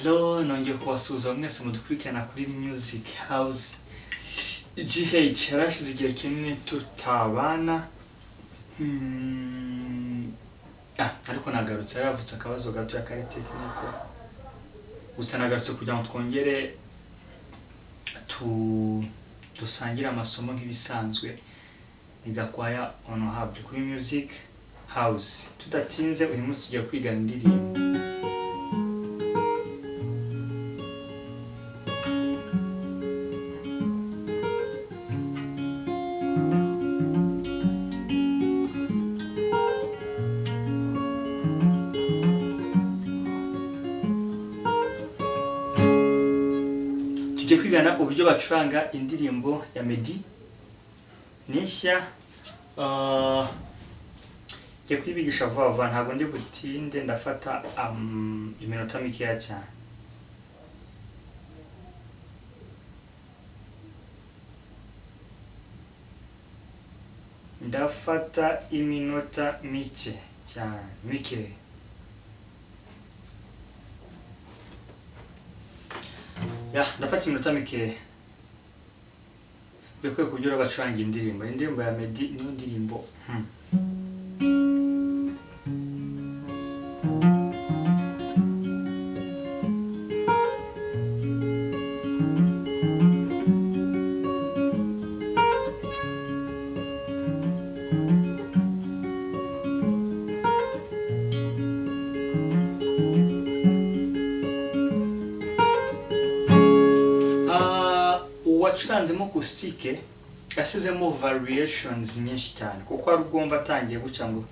Hello, nongeye kubasuhuza mwese mudukurikirana kuri Music House GH. Yarashize igihe kinini tutabana. Ariko nagarutse, yaravutse akabazo gato kari technical. Gusa nagarutse kugira ngo twongere dusangire amasomo nk'ibisanzwe. Ni Gakwaya Honorable kuri Music House. Tudatinze, uyu munsi tugiye kwiga indirimbo. Tugiye kwigana uburyo bacuranga indirimbo ya Meddy ni nshya. Ngiye kuyibigisha vuba vuba, ntabwo ndi butinde, ndafata iminota mikeya cyane. Ndafata iminota mike cyane, mike. Ya, ndafata iminota mike. Ngiye kwereka uburyo bacuranga indirimbo. Indirimbo ya Meddy niyo ndirimbo. Uwacuranzemo acoustic yasizemo variations nyinshi cyane, kuko hari ubwo wumva atangiye gutya ngo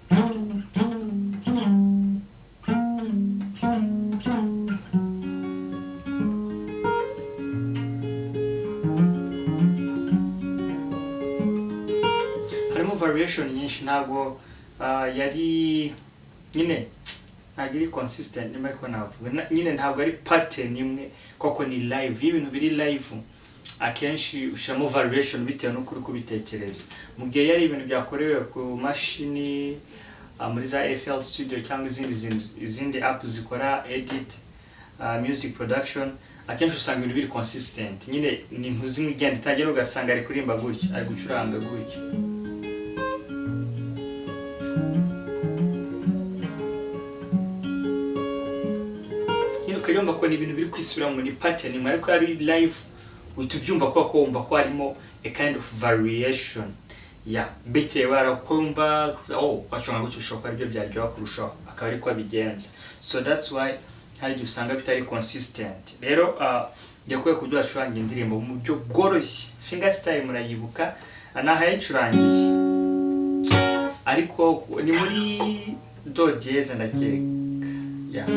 harimo variation nyinshi, ntabwo yari nyine, ntabwo iri consistent, niba ariko navuga nyine ntabwo ari pattern imwe, koko ni live. Iyo ibintu biri live akenshi ushyiramo variation bitewe n'uko uri kubitekereza. Mu gihe yari ibintu byakorewe ku mashini, muri za FL Studio cyangwa izindi app zikora edit, music production, akenshi usanga ibintu biri consistent nyine, ni ntuzimwe igenda itangira ugasanga ari kuririmba gutya, ari gucuranga gutya. Nyine ukayumva ko ni ibintu biri kwisubiramo, ni pattern imwe, ariko yari live uhita ubyumva ko wumva ko harimo a kind of variation ya bitewe arakumva, oh, wacuranga gutya bishobora kuba aribyo byaryoha kurushaho, akaba ariko abigenza. So that's why hari igihe usanga bitari consistent. Rero njya kwereka uburyo wacuranga indirimbo mu buryo bworoshye. Finger style murayibuka, nahayicurangiye, ariko ni muri do dièse ndakeka. Yeah.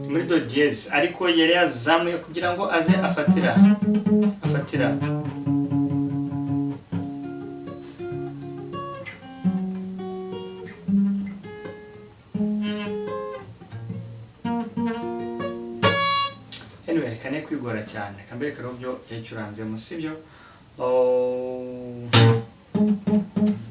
Muri do dièse, ariko yari yazamuye kugira ngo aze afatira. Anyway, reka ne kwigora cyane, reka mbereke rero uburyo yayicuranzemo, sibyo?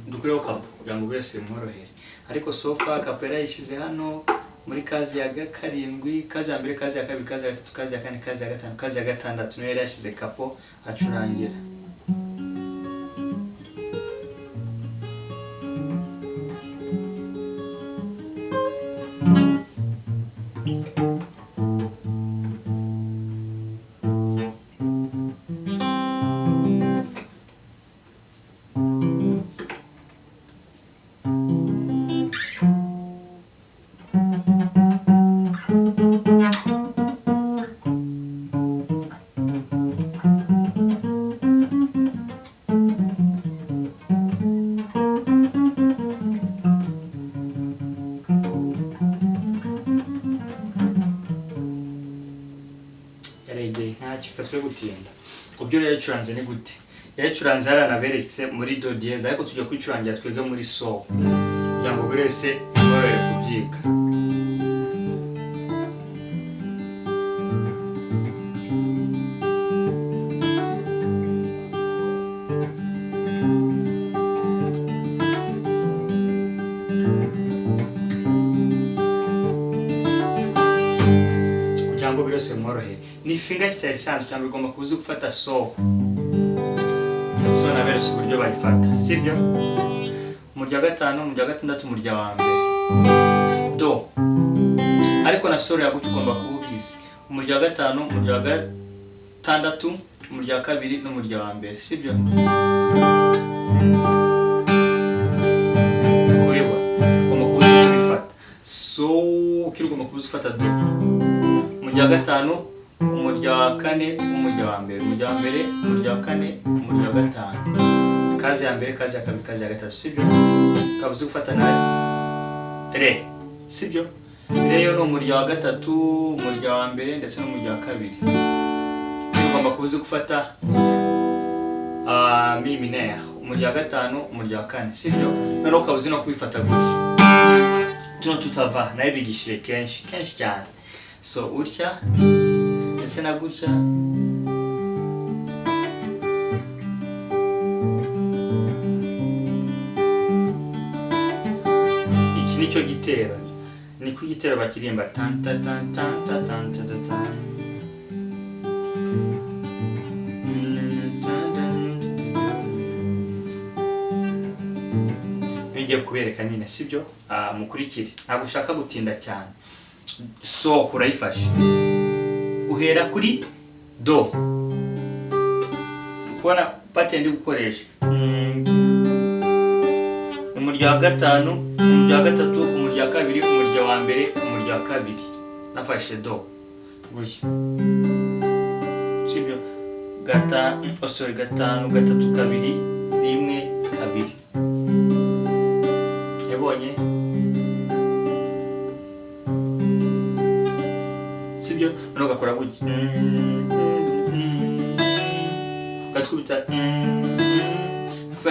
Dukureho capo kugira ngo buri wese bimworohere, ariko so far capo yarayishyize hano muri kazi ya karindwi, kazi ya mbere, kazi ya kabiri, kazi ya gatatu, kazi ya kane, kazi ya gatanu, kazi ya gatandatu, niyo yari yashyize capo acurangira. Twe gutinda ubyo rero yacuranze ni gute? Yacuranze yaranaberetse muri do dièse, ariko tujya kwicurangira twebwe muri sol kugira ngo buri wese bimworohere kubyiga. Kugira ngo buri wese bimworohere. Ni finger style isanzwe cyangwa ugomba kuba uzi gufata so. So naberetse uburyo bayifata, sibyo? Umurya wa gatanu, umurya wa gatandatu, umurya wa mbere. Do. Ariko na sol yagutu ugomba kuba ubizi. Umurya wa gatanu, umurya wa gatandatu, umurya wa kabiri n'umurya wa mbere, sibyo? Kubibona. Ugomba kuba uzi kubifata. So, ugomba kuba uzi ufata do. Umurya wa gatanu, umurya wa kane, umurya wa mbere, umurya wa mbere, umurya wa kane, umurya wa gatanu. Kazi ya mbere, kazi ya kabiri, kazi ya gatatu, sibyo? Ukaba uzi gufata na re, sibyo? Re yo ni umurya wa gatatu, umurya wa mbere ndetse n'umurya wa kabiri. Ugomba kuba uzi gufata mi mineur, umurya wa gatanu, umurya wa kane, sibyo? Noneho ukaba uzi no kubifata gutya. Tuno tutava nabigishije kenshi kenshi cyane. So utya ndetse na gutya. Iki nicyo gitero, niko igitero bakirimba tan tan tan tan tan tan tan tan. Ngiye kubereka nyine, sibyo? Mukurikire, ntabwo ushaka gutinda cyane. So urayifashe, uhera kuri do. Kubona pattern ndi gukoresha, umurya wa gatanu, umurya wa gatatu, umurya wa kabiri, umurya wa mbere, umurya wa kabiri. Nafashe do gutya, sibyo? Gatanu, gatatu, kabiri, rimwe, kabiri. Yabonye, sibyo? Noneho ugakora gutya, ugatwibita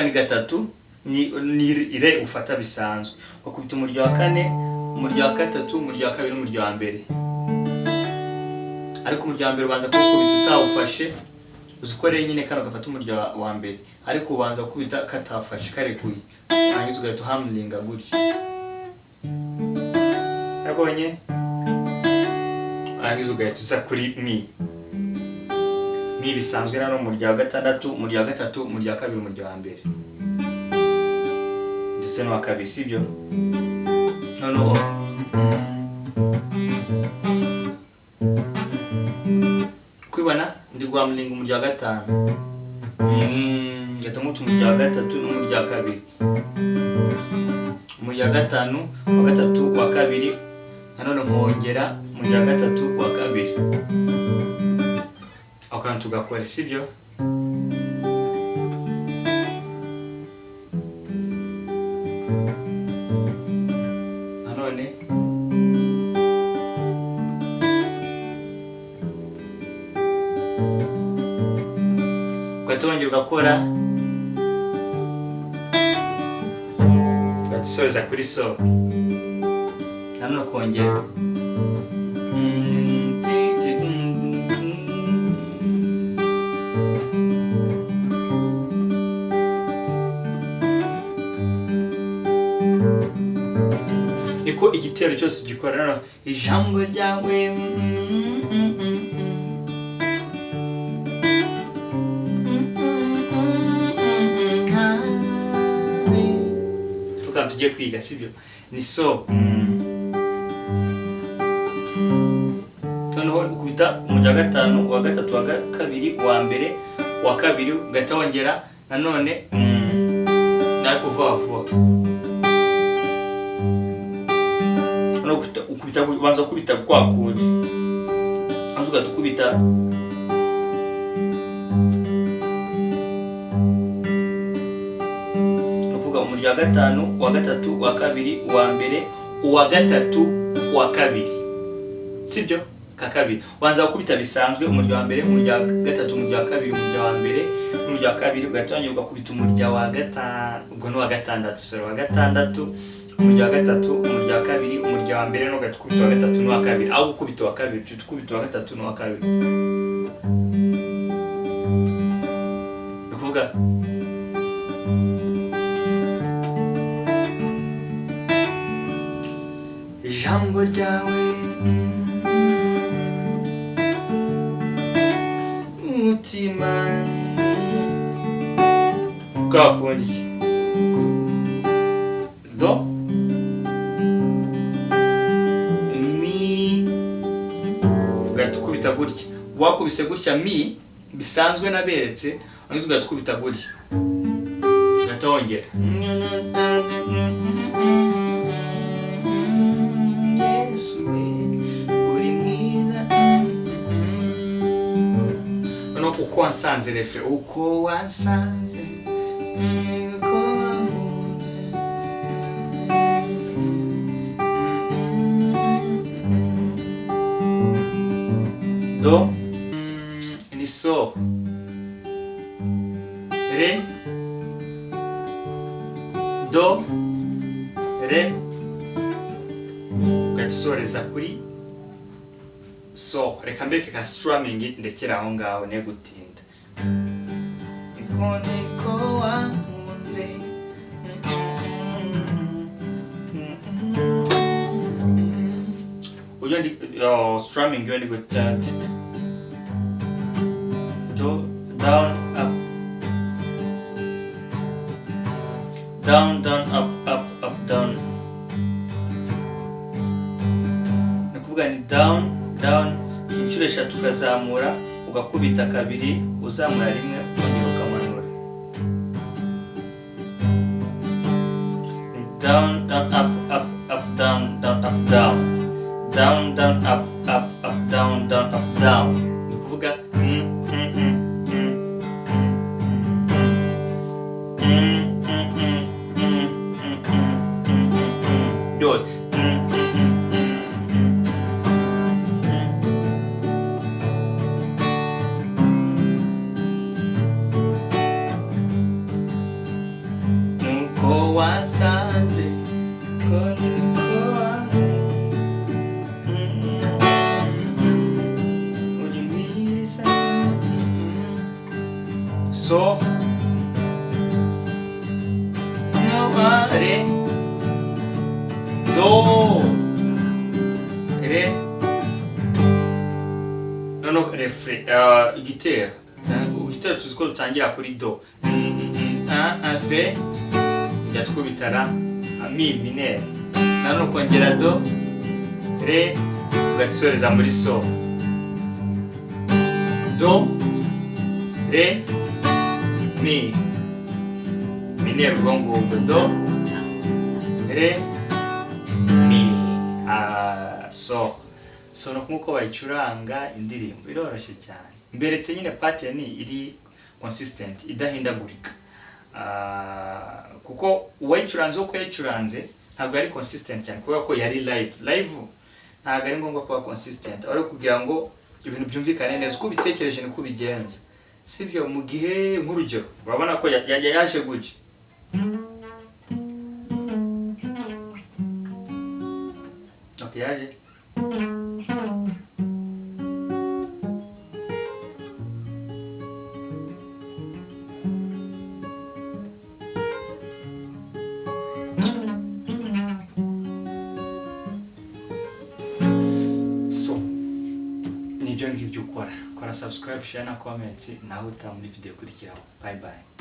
ni gatatu, ni re ufata bisanzwe. Wakubita umurya wa kane, umurya wa gatatu, umurya wa kabiri, umurya wa mbere. Ariko umurya wa mbere ubanza kuwukubita utawufashe, uzikore nyine kano gafata umurya wa mbere, ariko ubanza gukubita katafashe karekuye, hanyuma ugahita uhamlinga gutya. Yabonye, hanyuma ugahita uza kuri mi. Mi bisanzwe nano umurya wa gatandatu, umurya wa gatatu, umurya wa kabiri, umurya wa mbere ndetse n'uwa kabiri, sibyo? Noneho kwibona ndi guhamlinga umurya wa gatanu, gatatu, umurya wa gatatu n'umurya wa kabiri, umurya wa gatanu, wa gatatu, wa kabiri, nanone nkongera umurya wa gatatu, wa kabiri. Ako kantu tugakora, sibyo? Nanone ugahita wongera ugakora, ugahita usoreza kuri so, nanone ukongera. Niko igitero cyose gikora. Noneho ijambo ryawe tukaba tugiye kwiga, sibyo? Ni so. Noneho ukubita umurya wa gatanu, wa gatatu, wa kabiri, wa mbere, wa kabiri, ugahita wongera nanone ariko vuba vuba. Ukubita, ubanza kubita kwa kundi, ugahita ukubita uvuga umurya wa gatanu, wa gatatu, wa kabiri, wa mbere, uwa gatatu, wa kabiri, sibyo? Ka kabiri ubanza gukubita bisanzwe umurya wa mbere, umurya wa gatatu, umurya wa kabiri, umurya wa mbere, umurya wa kabiri, ugahita wongera ugakubita umurya wa gatanu, ubwo ni uwa gatandatu, sorry, wa gatandatu, umurya wa gatatu, umurya wa kabiri, umurya wa mbere, n'ugahita ukubita uwa gatatu n'uwa kabiri. Aho gukubita uwa kabiri, uhita ukubita uwa gatatu n'uwa kabiri. Ni ukuvuga ijambo ryawe. Kwa kundi do mi, ugahita ukubita gutya. Wakubise gutya mi bisanzwe naberetse, warangiza ugahita ukubita gutya, ugahita wongera Yesu we uri mwiza. Noneho uko wansanze refrain, uko wansanze uko wankunze. Do ni so, re, do, re, ugahita usoreza kuri so. Reka mbereke ka strumming, ndekera aho ngaho ne gutinda. Niko niko wankunze. Uburyo ndi strumming yo ndi guta do, down, up, down, down, up, up, up, down. Ni ukuvuga ni down, down inshuro eshatu, ukazamura ugakubita kabiri, uzamura rimwe, ukongera ukamanura. Ni down, down, up, up, up, down, down, up, down, down, down, up, up, up, down, down, up, down. Ni ukuvuga mm, mm, mm, mm, mm, mm, mm, mm, mm, mm, mm, mm, mm, byose. Mm, mm, mm, mm, mm, mm. Nuko wasanze ko niko wankunze, uri mwiza. So no, re, do, re. Noneho refrain, igitero. Igitero tuzi ko dutangira kuri do, a a re, njya twubita ra mi mineur, nanone ukongera do, re, ugasoreza muri so, do, re, mi mineur. Ubwo ngubwo do, re, mi, a, so. So no nk'uko bayicuranga indirimbo iroroshye cyane. Mberetse nyine pattern iri consistent, idahindagurika. Kuko uwayicuranze uko yayicuranze ntabwo ari consistent cyane, kubera ko yari live. Live ntabwo ari ngombwa kuba consistent, ari kugira ngo ibintu byumvikane neza, uko ubitekereje niko ubigenza, sibyo? Mu gihe nk'urugero urabona ko yaje gutya. Okay, yaje so. Nibyo ngibyo ukora. Kora subscribe, share na comment. Nawe utaha muri video ikurikiraho. Bye bye.